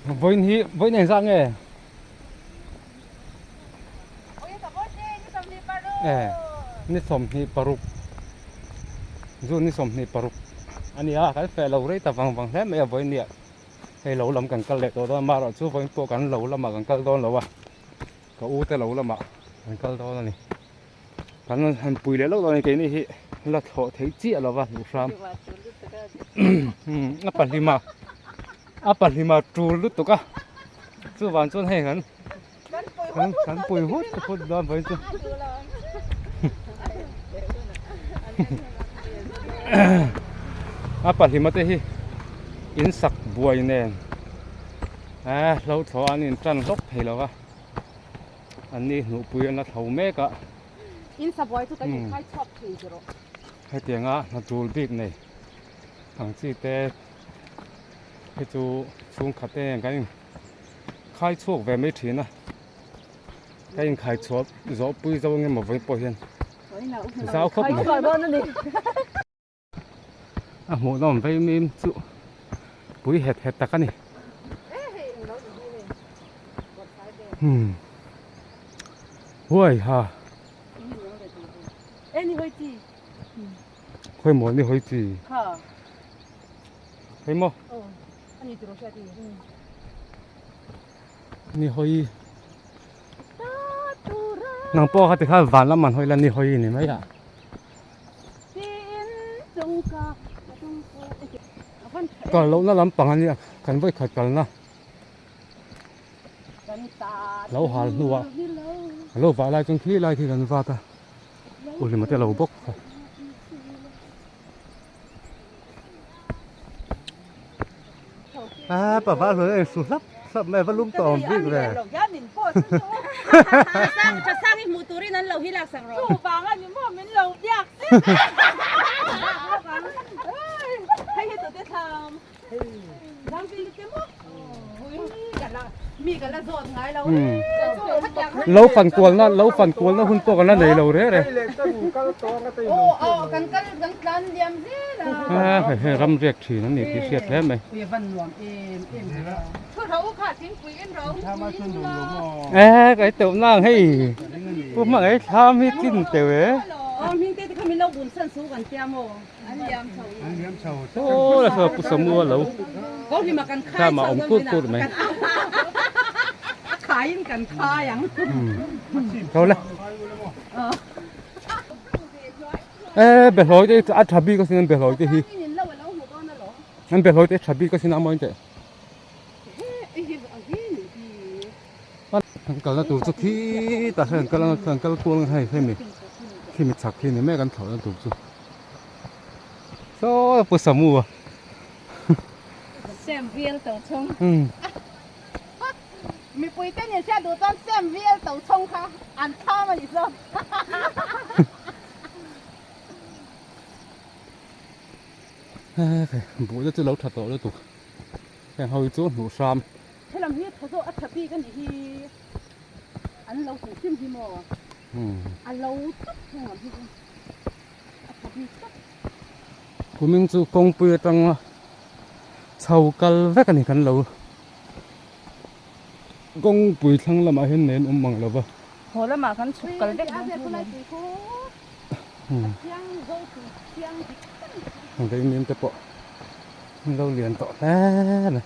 Vawiin hi vawiin engzah nge? E ni 26 June ni 26 a ni a kan feh lo rei ta vang vang hle mai a vawiin nia hei lo lam kan kal leh tawh dawn amaherawh chu vawiin pawh kan lo lamah kan kal dawn lo a ka u te lo lamah kan kal dawn a ni. Kan han pui leh lawk dawn a ni keini hi la thlawh theih chiah lo va hmuh hram a pahlima a pahlima tul lutuk a chuvang chuan hei kan kan kan pui hut hut dawn vawiin chu a pahlima te hi in sak buai nen eh hlo thlawh an in tan hlawk thei lo va. An ni hnuhpui an la tho mek a. In sabuai chu kan inkhai chhuak thin chi rawh. Hetianga hna tul bik nei ang chi te hi chu chhungkhat te kan in khai chhuak ve mai thin a. Ka inkhai chhuah zawh pui zo eng emaw vawi pawh hian zau khawp mai. A hmuhnawm vei mim chu pui het het tak a ni. Hmm. Huai ha. Khoi maw ni hoi chi. Hei maw. Ni hoi. Nang pawh kha tikhan van lam an hawi la ni hoi ni mai a. Kal lohna lampang a nia kan vawikhat kalna lo hal hnuah a lo vah lai chuan khi lai khi kan vat a uhlima te a lo bawk a. A pa va hlawh em su hlap hlap mai va lum tawh awm bik ve. Lo fan kualna lo fan kualna hun pawh kan la nei lo reh reh. A hei hei ram riak thin a ni tih hriat hle mai. E ka teuh nang hei pu hmangaih thlam hi chin teuh e. Aw la saw pu Samu a lo thlam ah awm kur kur mai. Tho le. E behlawi te a tha bik asin an behlawi te hi. An behlawi te a tha bik asin a mawi teh. Kan kalna tur chu khitah hian kan kal a kan kal kual ang hei hemi khimi chhak khi ni mek an thlawhna tur chu saw pu Samu a Sem vial to chhung mipui te nen hriat duh chuan sem vial to chhung kha an thlam a ni zawk Buh te chu lo tha tawh lutuk heng ho hi chu hmuh hram. Helam hi tha zawh a tha bik a nih hi an lo tih hrim hi maw a lo tawp thung ang hi chu a tha bik tawp. Kumin chu kawngpui atanga chho kal vek a ni kan lo kawngpui thlang lamah hian nen awm ang lo va. Haw lamah kan chhuk kal vek dawn chu Vei mim te pawh an lo lian tawh hle mai.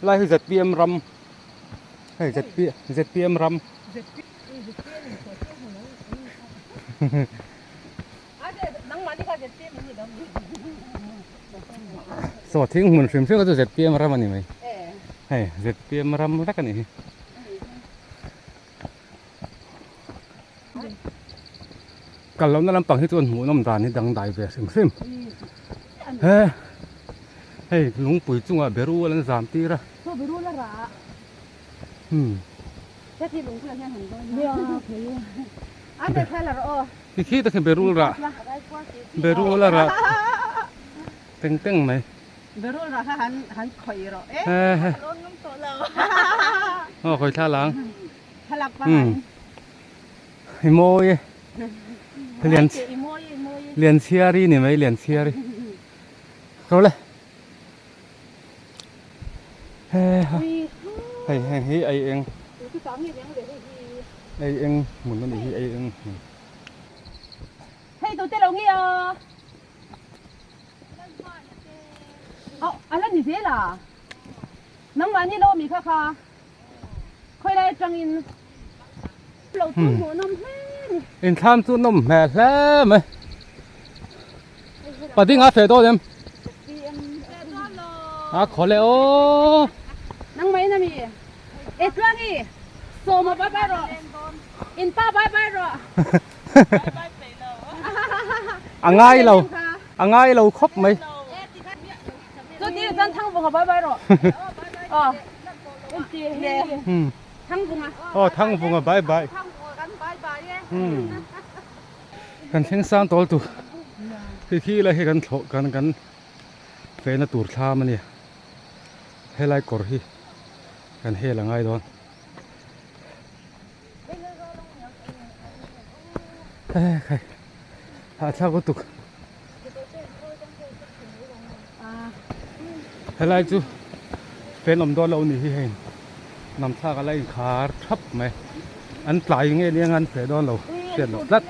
Lai hi zpm ram hei zpm ram. Saw thing hmun hrim hrim kha chu zpm ram a ni mai hei zpm ram vek a nih hi kal lohna lampang hi chuan hmuhnawm dan hi dangdai ve hrim hrim he hei lungpui chungah berul an zam tir a umm. Khi khi te khi berul rah berul a rah teng teng mai. Berul rah kha han han khawih rawh e. Aw khawih thla lang. Thlalak pa han. I mawi e. Lian. I mawi i mawi. Lianchhiari ni mai Lianchhiari. Ko le. He ha. Hei heng hi ei eng. Ei eng hmun a nih hi ei eng hmun. Hei tute lo nge a. A la ni zel a. Nangmahni lo mi kha kha. Khawi lai atangin lo chu hmuh nawm hle ni. Inthlam chu nawm hmel hle mai. Padinga feh dawn em? A khaw leh aw. Nangmah in ami? E Tluangi, Sawma bye bye rawh. In pa bye bye rawh. A ngai lo, a ngai lo khawp mai. Chu ti chuan Thangvunga bye bye rawh. Aw. Inti hi. Thangvunga. Aw Thangvunga bye bye. Thangvunga kan bye bye e. Kan thleng sang tawl tur khi khi lai hi kan thlawh kan kan fehna tur thlam a nia. Helai kawr hi kan hel a ngai dawn. Hei hahthlak lutuk. Helai chu fan awm dawn lo ni hi hei nam thlak a la inkhar thap mai an tlai nge nia an feh dawn lo hriat loh tlat.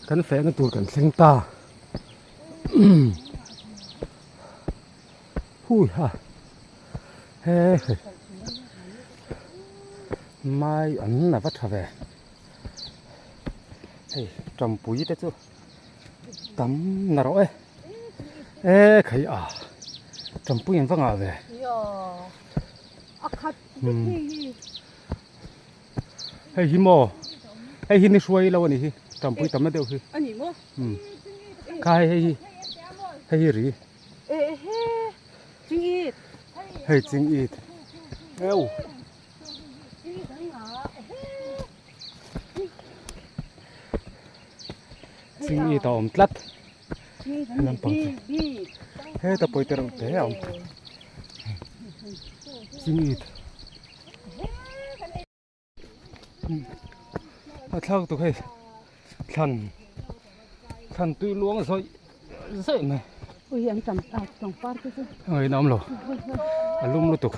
Kan fehna tur kan thleng ta. Hui ha he hei mai an la va tha ve hei tampui te chu tam na rawh e e khai a tampui an va ngah ve hei hi maw hei hi ni hruai lo a ni hi tampui tamna deuh hi kha hei hei hi hei hi ri. Hei ching it eu ching it a awm tlat lampang chu heta pawi te reuh te a awm ching it. A thlak tuk hei thlan thlan tui luang zawih zawih mai ui an tam a pangpar te chu a ngaihna awm lo a lum lutuk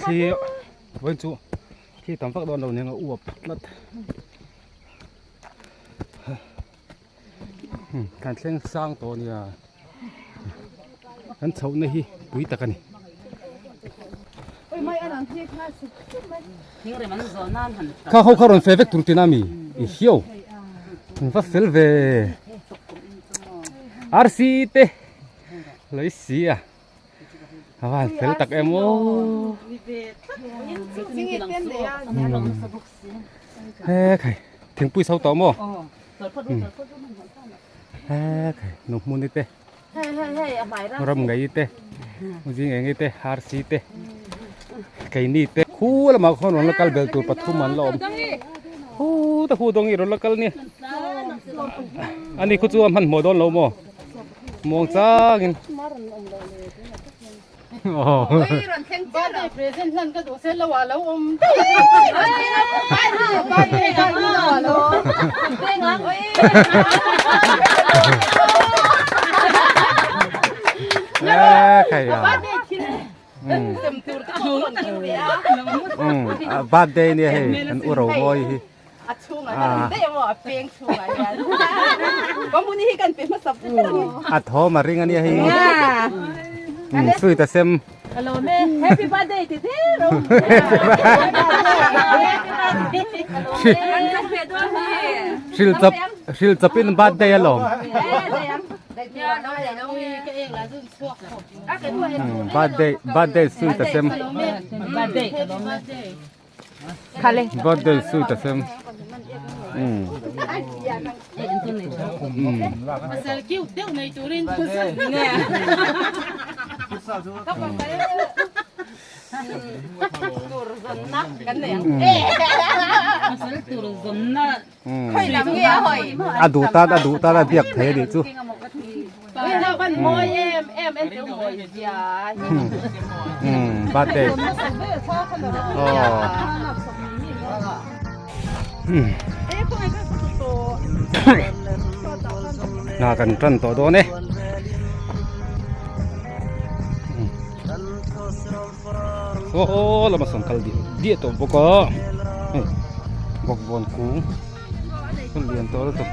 thli vawiin chu thli tam vak dawn lo nia a uap tlat kan thleng sang tawh a nia kan chhohna hi pui tak a ni. Kha ho kha rawn fe vek tur tina mi i hiau an va fel ve arsi te lei si a a van fel tak em aw he khai thingpui so tawh maw he khai nu hmun te ram ngei te zing eng te harsi te keini te khu lamah khawn rawn la kal bel tur pathum an la awm hu ta hu dawng i rawn la kal nia ani khu chu a hmanhmawh dawn lo maw muang changin Birthday nia hei an u ro mawi hi. A chhungah hian an daih emaw a peng chhungah hian Pamuni hi kan pe hmasa ber a ni. A thawm a ring a nia hei. Sweet a sem. Ka lawm e. Happy birthday ti zel rawh. Hril chap hril chapin birthday a lawm. Birthday birthday sweet a sem. Birthday ka lawm e. Birthday suit a sem. A duh tan a duh tan a biak thei a nih chu. Birthday. Aw. Hna kan tan tawh dawn e. Saw lama sawn kal diah diah tawh bawk a hei bawkbawn kung hun lian tawh lutuk.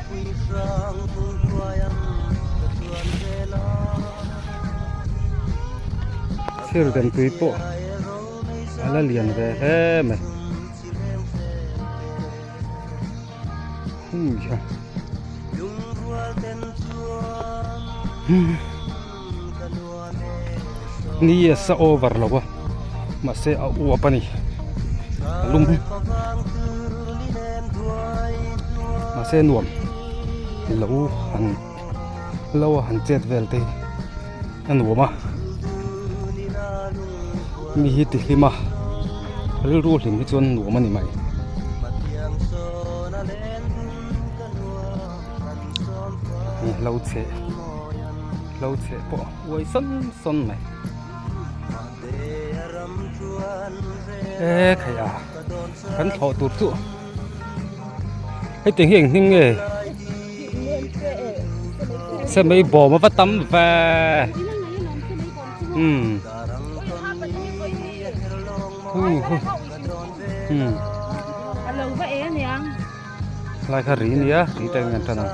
Thir den tui pawh a la lian ve hle mai. Hui ha. Ni a sa over lo a mahse a uap a ni a lum mahse nuam lo han lo a han chet vel te hi a nuam a mi hi ti hlim a rilru hlim hi chuan nuam a ni mai. Hlo chheh hlo chheh pawh uai sawn sawn mai e khai a kan thlawh tur chu hetiang hi eng hming nge semei bawm a va tam ve umm hu hu umm Lai kha ri nia ri te ngan tan ang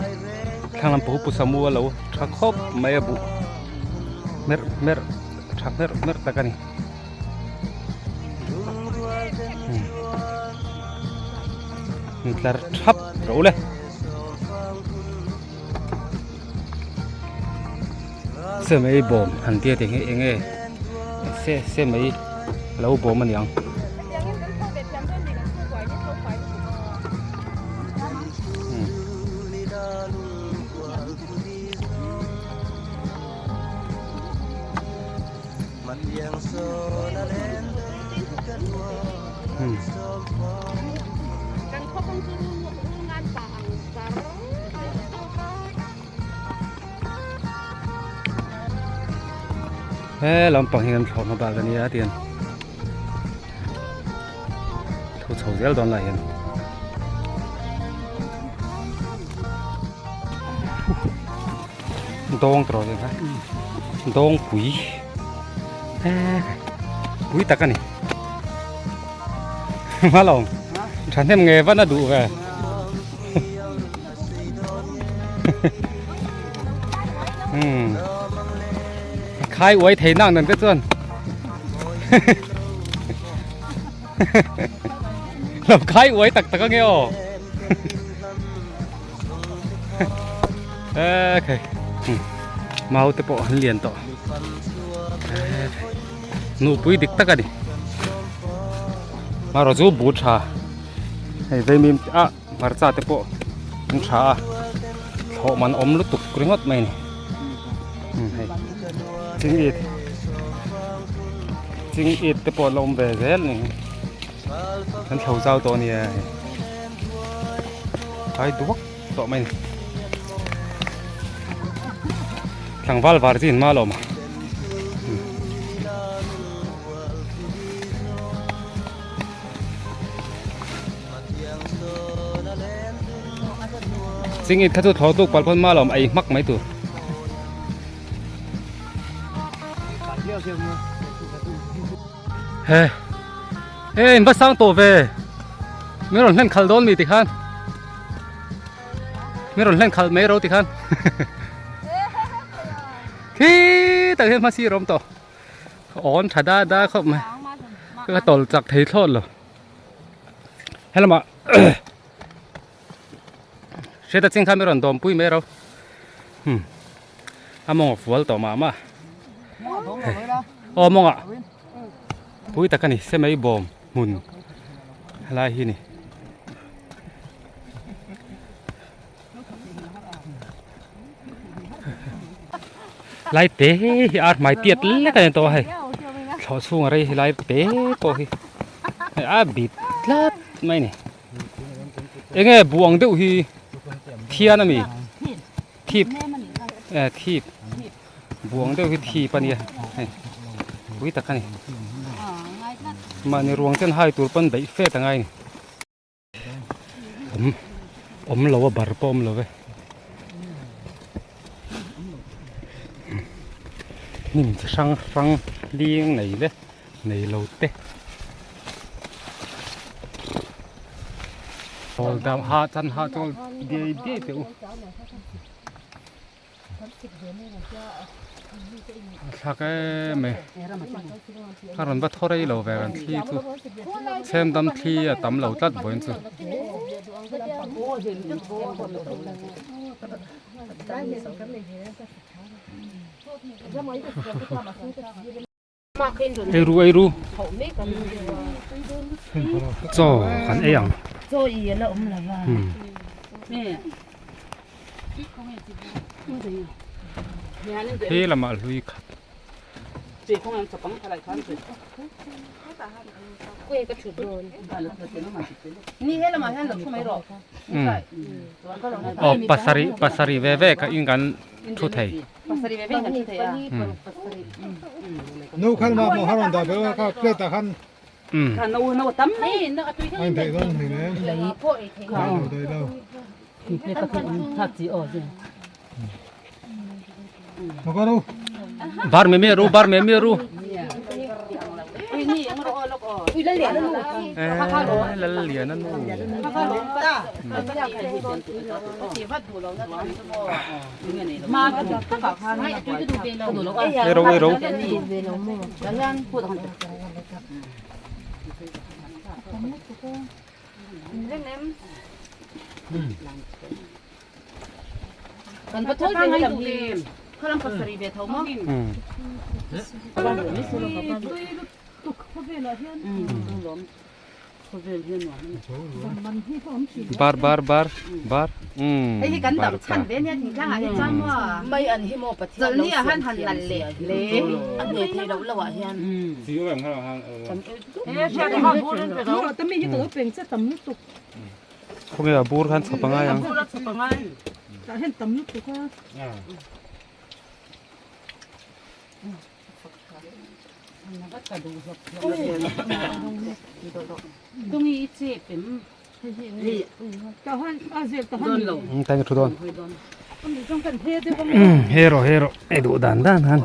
thlang lam pawh pu samu a lo tha khawp mai a buh merh merh tha merh merh tak a ni um tlar thap ro le semei bawm han tia tih hi eng nge se semei lo bawm a ni ang. He lampang hi kan thlawh hma bak a nia tian thu chho zel dawn lai hian dawng tawh rawh kha dawng pui pui tak a ni hmalawm thahnem nge van a duh ve. Hmm. Khai uai thei nak nan te chuan. Lo khai uai tak tak ange aw. Ê khai. Mau te pawh an lian tawh. Nupui dik tak a ni. Marawh chu bu tha. Hei veimim ah Hmarcha te pawh an tha a thlawh man awm lutuk ringawt mai a ni hei ching it ching it te pawh la awm ve zel a ni kan thlo zau tawh a nia hei ai duak tawh mai a ni tlangval var chi in mal a awm a. Chingit kha chu thlawh tuk palh pawn malawm ei hmak mai tur. He he in va sang tawh ve min rawn hlen khalh dawn mi tikhan min rawn hlen khalh mai ro tikhan khi tak hian hma sir a awm tawh awn tha da da khawp mai ka tawlh chak thei thlawt lo. Helamah hriata ching kha mi rawn dawm pui mai ro hmm a mawng a fual tawh mah mah aw mawngah pui tak a ni semei bawm hmun helai hi ni. Lai te hi ar hmai tiat lek a ni tawh a hei thlawh chhung a rei hi lai te pawh hi hei a bit tlat mai a ni eng nge buang deuh hi thian a mi thip eh thip buang deuh hi thip a nia hei pui tak a ni mahni ruang ten hai tur pawn beih fet a ngai a ni. Awm awm lo a bar pawh awm lo ve. Hnim chi hrang hrang hling nei le nei lo te. Chawl dam ha chan ha chawl diai diai teh u. A thlak em mai a rawn va thaw rei lo ve kan thli chu chhem dam thli a tam lo tlat vawiin chu. Ei ru ei ru chaw kan ei ang he lamah hlui khat aw pasarih pasarih ve ve ka in kan thu thei. No khan ma mo haron da be kha plate a khan ain thei don ni ne dai lo ma ko ru bar me me ru bar me me ru lal lian a nu Ei ro ei ro. Bar bar bar bar umm bar ta. Khawnge a bur khan chhawp angai ang. Tang thu dawn hero hero ei duh dan dan han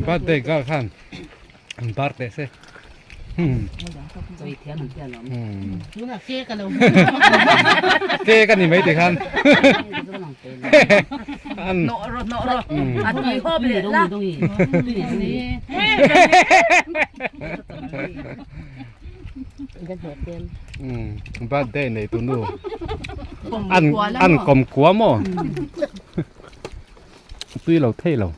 Birthday girl khan an bar teh se. Cake a ni mai tikhan. Birthday nei tu nu. An an kawm kua maw? Tui lo thei lo.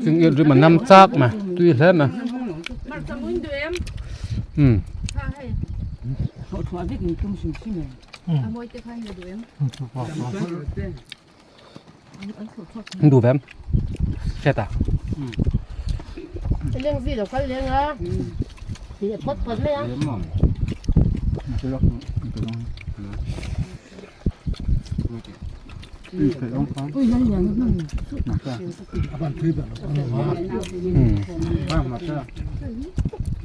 Chung in rim a nam chak mà tui hle mà um Duh vem hriat a. Leng vi lo kal leng a. Ti phawt phawt mai a.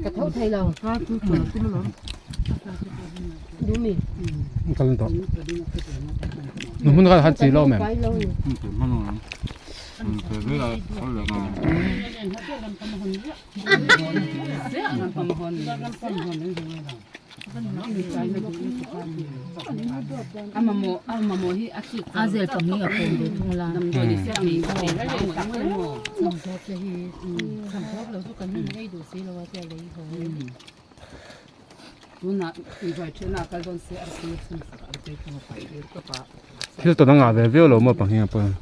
Ka tho thei lo. Kal tawh. Nu hmun khan han chi lo mem. Thil tawn a ngah ve viau lo maw pahnih ah pawh hian.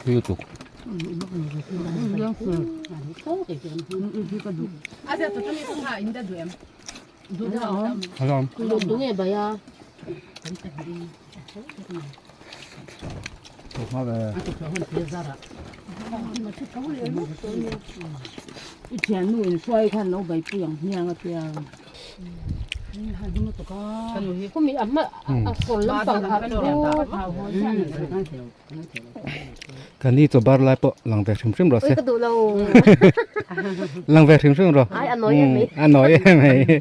Lutuk. Ka ni chaw bar lai pawh lang ve hrim hrim rawh se. Lang ve hrim hrim rawh. A nawi em mai.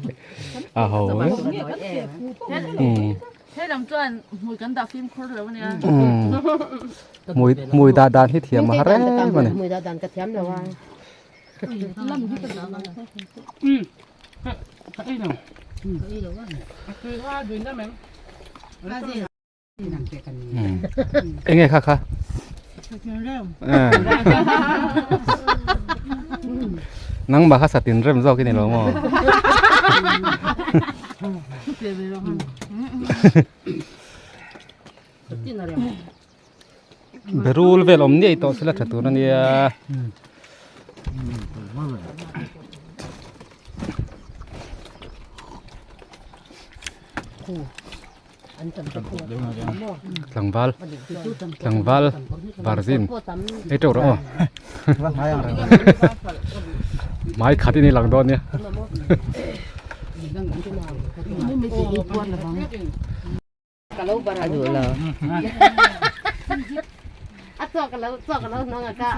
A ho e. Helam chuan hmui kan dah fimkhur lo ania. Hmui hmui dah dan hi thiam a har em a ni. Hmui dah dan ka thiam lo a. Enge kha kha nangmah kha satin rem zawk i ni lo maw Berul vel awm ngei tawh sela tha tur a nia. Tlangval tlangval varzin ei teuh rawh aw hmai khat in i lang dawn nia. A duh lo. A chawk lo chawk lo hnawng a ka.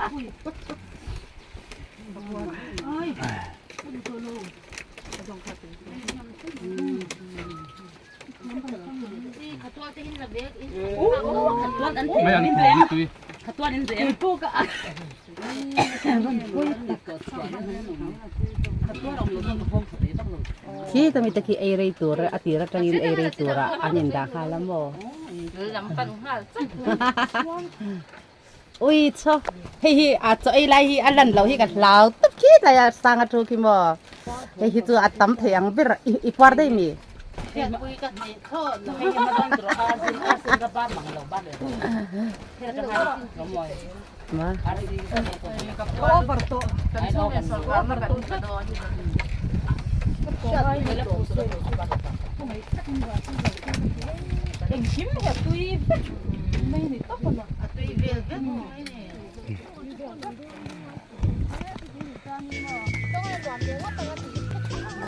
Khi tami te khi ei rei tur a tir atangin ei rei tura an in dah nghal a maw ui chaw hei hi a chaw ei lai hi a lan loh hi ka hlau tawp khi tlai a sang a thu khi maw hei hi chu a tam thei ang ber i puar daih mi.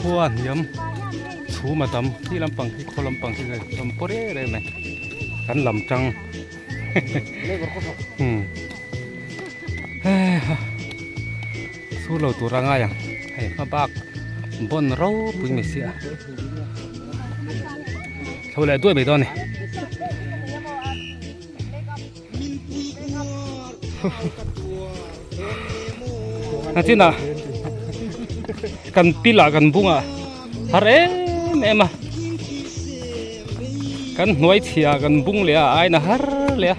Khua hniam chhum a tam khi lampang khi khaw lampang khi hlawm pawh reng reng mai kan lam tang Su lo tur a ngai ang hei hma bak bawn ropui mai sia chho leh duai mai dawn a ni. A chinah kan pilah kan bungah har em em a kan hnuai chhia kan bung leh a aina har leh a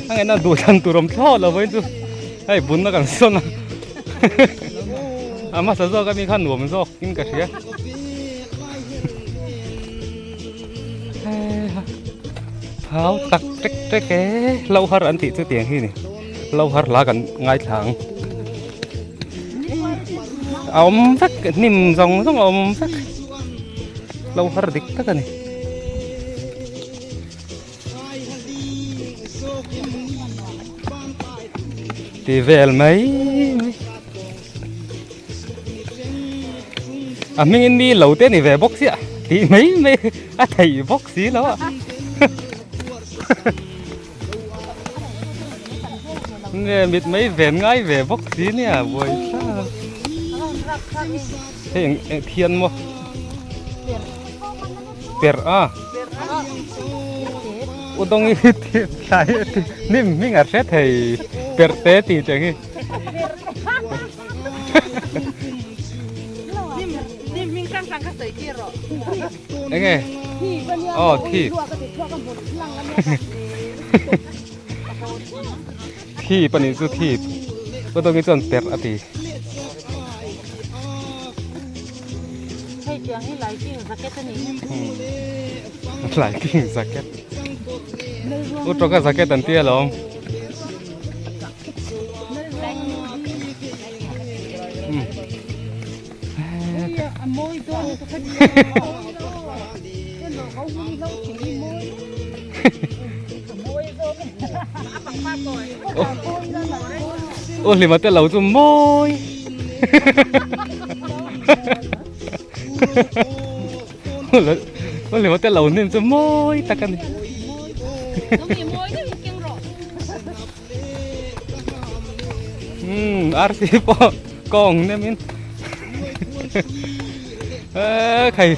a ngaihna duh thlan tur awm thlawt lo vawiin chu hei bunna kan sawn a a hmasa zawk ami kha nuam zawk in ka hria. Thau tak tek tek e lo har an tih chu tiang hi ni lo har hla kan ngaithla ang a awm vek hnim zawng zawng a awm vek lo har dik tak a ni. Ti vel mai mai a hmingin mi lo te ni ve bawk sia tih mai mai a theih bawk si lo a nge mit mai ven ngai ve bawk si nia buai thlak hei eng eng thian maw perh a u dawng i thlai hnim hming a hre thei. Perh te tih tiang hi. Enge? Aw thip. Thip anih chu thip. Kawtawng hi chuan perh a ti. Hei tiang hi lighting jacket a ni. Lighting jacket. U tawka jacket an tia lawm. Ô hlima te lo chu mawi Ô hlima te lo hnim chu mawi tak a ni. Umm arsi pawh kawng nem in eee khai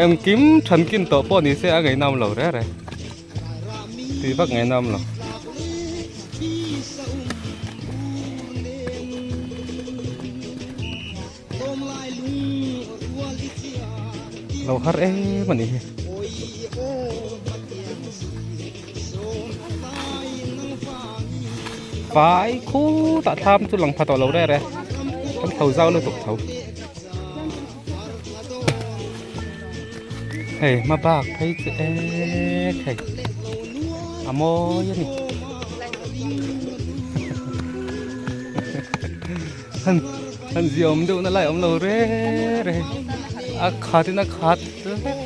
engkim thankin tawh pawh ni se a ngeihnam lo reng reng tui vak ngeihnam lo. Lo har em a ni hi. Vai khutah thlam chu lang pha tawh lo reng reng kan tho zau lutuk tho. Hei hma bak phei chu ek hei a mawi a ni. Han han ziawm deuh na lai a awm lo reng reng a khat in a khat vek.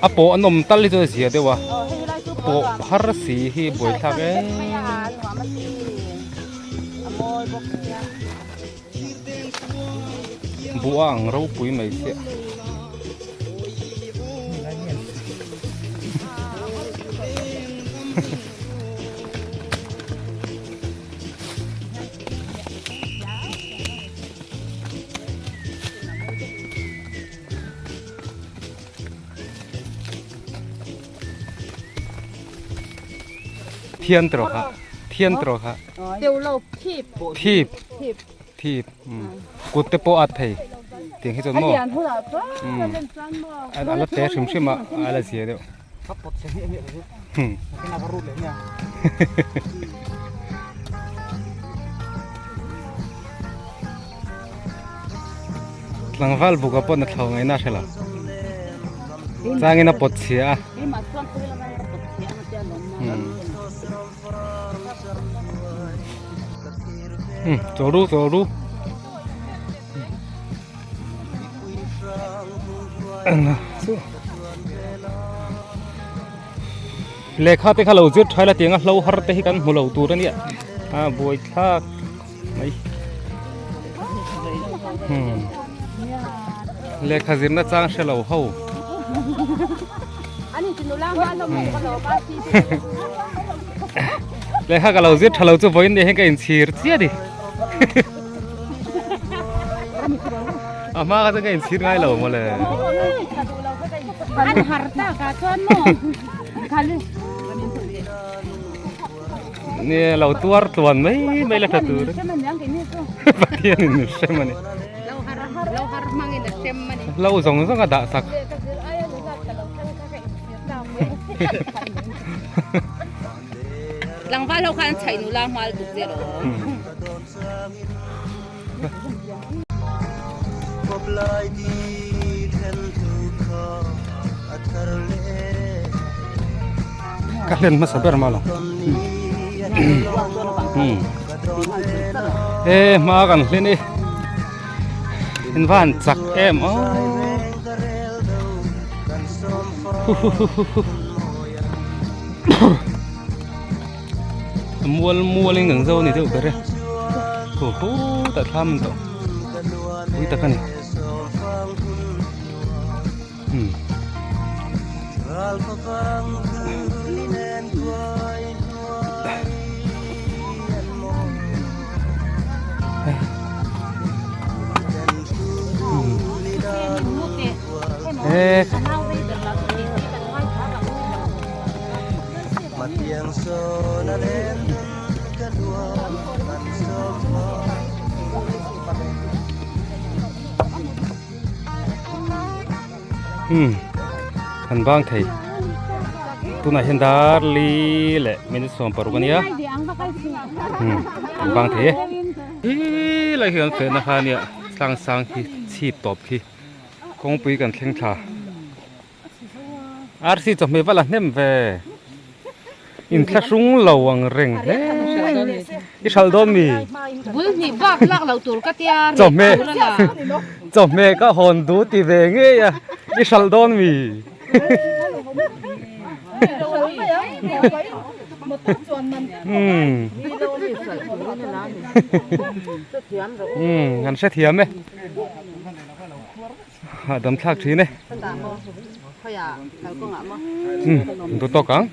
A pawh an awm tal hi chu a zia deuh a pawh har si hi buaithlak em. Buh a ang ropui mai chiah. Thian trawh kha thian trawh kha thip thip kut te pawh a at thei tiang hi chuan maw a la te hrim hrim a a la zia deuh. Tlangval buka pawh na thlo ngaihna a hre lo changin a pawt chhia a. Chaw ru chaw ru. Lehkha te kha lo zir thaila tiang a hlo har te hi kan hmu lo tur a nia a buai thlak mai lehkha zirna chang hre lo ho lehkha ka lo zir tha lo chu vawiin ni hian ka inchhir chiah a ni. A hma kha chuan ka inchhir ngai lo mawle. An har ta ka chuan maw. Ni lo tuar tluan mai mai la tha tur. Pathian in min hrem a ni. Lo zawng zawng a dah sak. Tlangval ho khan chhaih nula hmal tuk zel aw. Ka hlen hmasa ber mah lo. E hma kan hlen e. In van chak em aw. Mual mual in kan zo ni deuh ber e khu hu tah thlam an tawh pui tak a ni umm. mek. Umm kan bang thei tunah hian dar li leh minute 60 a nia umm kan bang thei e he lai hi an fehna kha ania tlang sang khi chhip tawp khi kawngpui kan thleng thla arsi chawhmeh va la hnem ve inthlahrung lo ang reng hle i hralh dawn mi bul hnih bak lak loh tur ka tia chawhmeh chawhmeh ka hawn duh ti ve ngei a i hralh dawn mi umm umm an hrethiam e. Hahdam thlak thin e. Umm duh tawk ang.